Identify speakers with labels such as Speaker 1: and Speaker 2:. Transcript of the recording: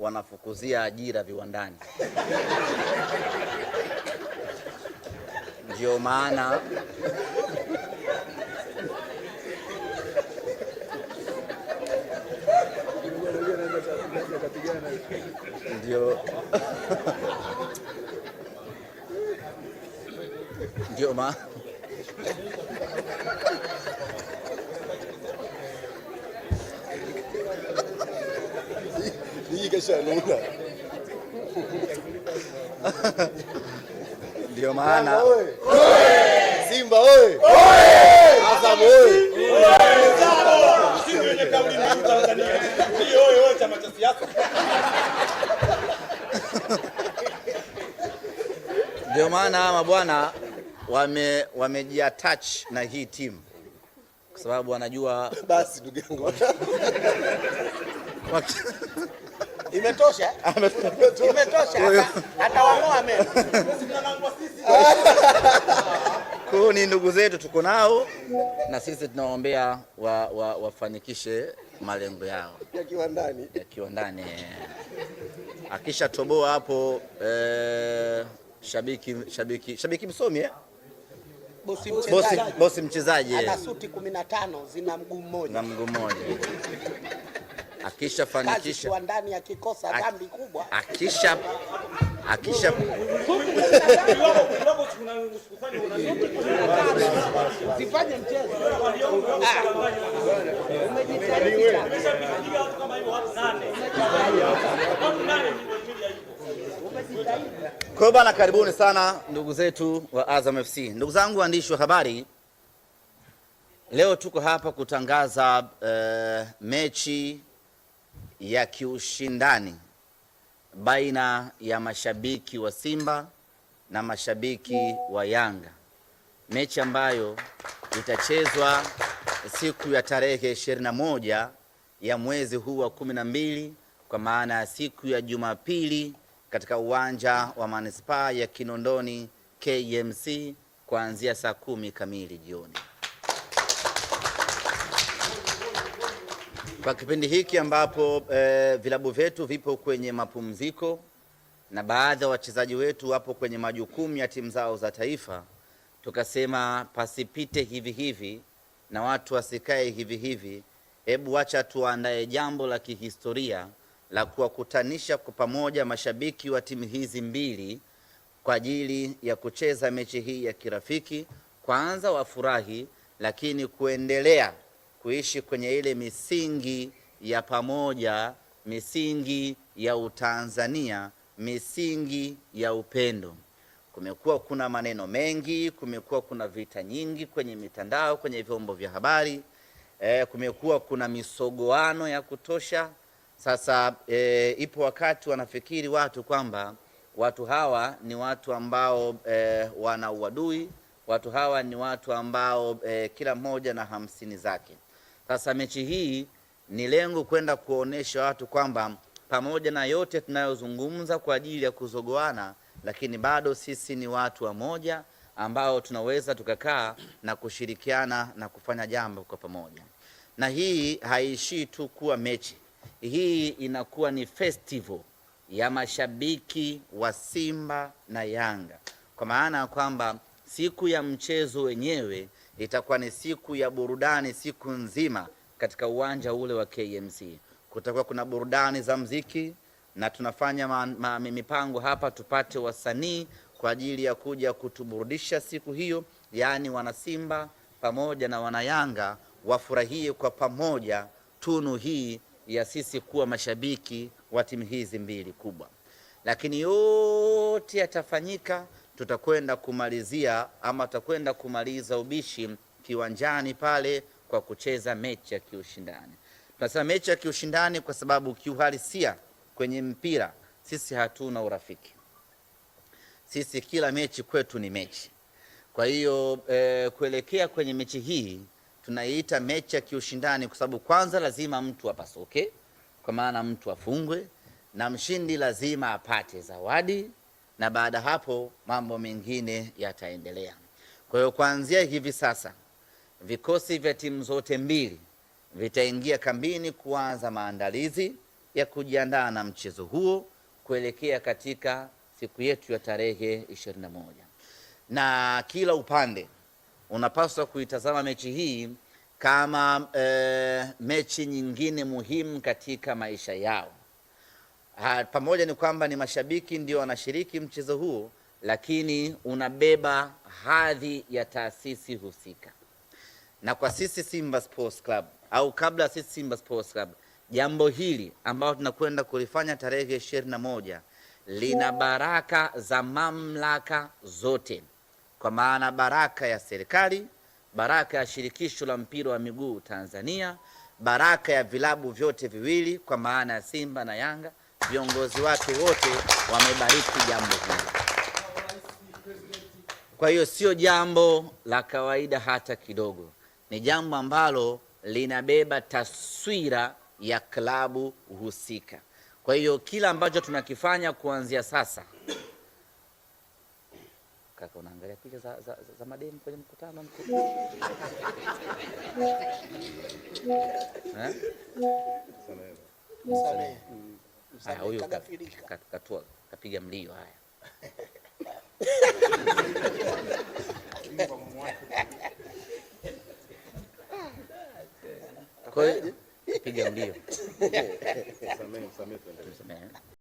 Speaker 1: Wanafukuzia ajira viwandani. Ndio maana ndio maana ndio maana
Speaker 2: Simba oye! Azam oye!
Speaker 1: Ndio maana mabwana wamejiattach na hii timu kwa sababu wanajua.
Speaker 2: Basi ndugu yangu.
Speaker 3: Imetosha? Imetosha. Atawang'oa meno.
Speaker 1: Kwa ni ndugu zetu tuko nao na sisi tunawaombea wafanikishe malengo yao
Speaker 2: ya kiwandani.
Speaker 1: Ya kiwandani. Akishatoboa hapo shabiki msomi
Speaker 3: Bosi mchezaji.
Speaker 1: Bosi mchezaji.
Speaker 3: Ana suti 15 zina mguu mmoja.
Speaker 1: Na mguu mmoja. Akishafanikisha
Speaker 3: kiwandani akikosa dhambi kubwa.
Speaker 1: Akisha
Speaker 3: Usifanye mchezo.
Speaker 1: Kwa hiyo bana, karibuni sana ndugu zetu wa Azam FC. Ndugu zangu waandishi wa habari, leo tuko hapa kutangaza mechi ya kiushindani baina ya mashabiki wa Simba na mashabiki wa Yanga, mechi ambayo itachezwa siku ya tarehe 21 ya mwezi huu wa 12, kwa maana ya siku ya Jumapili, katika uwanja wa manispaa ya Kinondoni KMC kuanzia saa 10 kamili jioni. Kwa kipindi hiki ambapo vilabu vyetu vipo kwenye mapumziko na baadhi ya wachezaji wetu wapo kwenye majukumu ya timu zao za taifa, tukasema pasipite hivi hivi na watu wasikae hivi hivi. Hebu wacha tuandae jambo la kihistoria la kuwakutanisha kwa pamoja mashabiki wa timu hizi mbili kwa ajili ya kucheza mechi hii ya kirafiki. Kwanza wafurahi, lakini kuendelea kuishi kwenye ile misingi ya pamoja, misingi ya Utanzania, misingi ya upendo. Kumekuwa kuna maneno mengi, kumekuwa kuna vita nyingi kwenye mitandao, kwenye vyombo vya habari, kumekuwa kuna misogoano ya kutosha. Sasa ipo wakati wanafikiri watu kwamba watu hawa ni watu ambao wana uadui, watu hawa ni watu ambao kila mmoja na 50 zake. Sasa mechi hii ni lengo kwenda kuonesha watu kwamba pamoja na yote tunayozungumza kwa ajili ya kuzogoana, lakini bado sisi ni watu wa moja ambao tunaweza tukakaa na kushirikiana na kufanya jambo kwa pamoja. Na hii haishii tu kuwa mechi, hii inakuwa ni festival ya mashabiki wa Simba na Yanga, kwa maana ya kwamba siku ya mchezo wenyewe itakuwa ni siku ya burudani siku nzima katika uwanja ule wa KMC. Kutakuwa kuna burudani za mziki na tunafanya mipango hapa tupate wasanii kwa ajili ya kuja kutuburudisha siku hiyo, yaani wana Simba pamoja na wana Yanga wafurahie kwa pamoja tunu hii ya sisi kuwa mashabiki wa timu hizi mbili kubwa. Lakini yote yatafanyika, tutakwenda kumalizia ama tutakwenda kumaliza ubishi kiwanjani pale kwa kucheza mechi ya kiushindani. Tunasema mechi ya kiushindani kwa sababu kiuhalisia kwenye mpira sisi hatuna urafiki. Sisi kila mechi kwetu ni mechi. Kwa hiyo kuelekea kwenye mechi hii tunaiita mechi ya kiushindani kwa sababu kwanza lazima mtu apasuke, kwa maana mtu afungwe, na mshindi lazima apate zawadi, na baada hapo mambo mengine yataendelea. Kwa hiyo kuanzia hivi sasa vikosi vya timu zote mbili vitaingia kambini kuanza maandalizi. ya kujiandaa na mchezo huo kuelekea katika siku yetu ya tarehe 21, na kila upande unapaswa kuitazama mechi hii kama mechi nyingine muhimu katika maisha yao. Pamoja ni kwamba ni mashabiki ndio wanashiriki mchezo huo, lakini unabeba hadhi ya taasisi husika. Na kwa sisi Simba Sports Club au kabla sisi Simba Sports Club, jambo hili ambalo tunakwenda kulifanya tarehe 21 lina baraka za mamlaka zote, kwa maana baraka ya serikali, baraka ya shirikisho la mpira wa miguu Tanzania, baraka ya vilabu vyote viwili kwa maana ya Simba na Yanga, viongozi wake wote wamebariki jambo hili. Kwa hiyo sio jambo la kawaida hata kidogo, ni jambo ambalo linabeba taswira ya klabu husika. Kwa hiyo kila ambacho tunakifanya kuanzia sasa. Kaka, unaangalia picha za mademu kwenye mkutano mkuu eh?
Speaker 3: Msamehe.
Speaker 1: Haya, huyu
Speaker 3: Kagafirika.
Speaker 1: katua kapiga mlio. Haya, kwa hiyo piga mlio. Msamehe.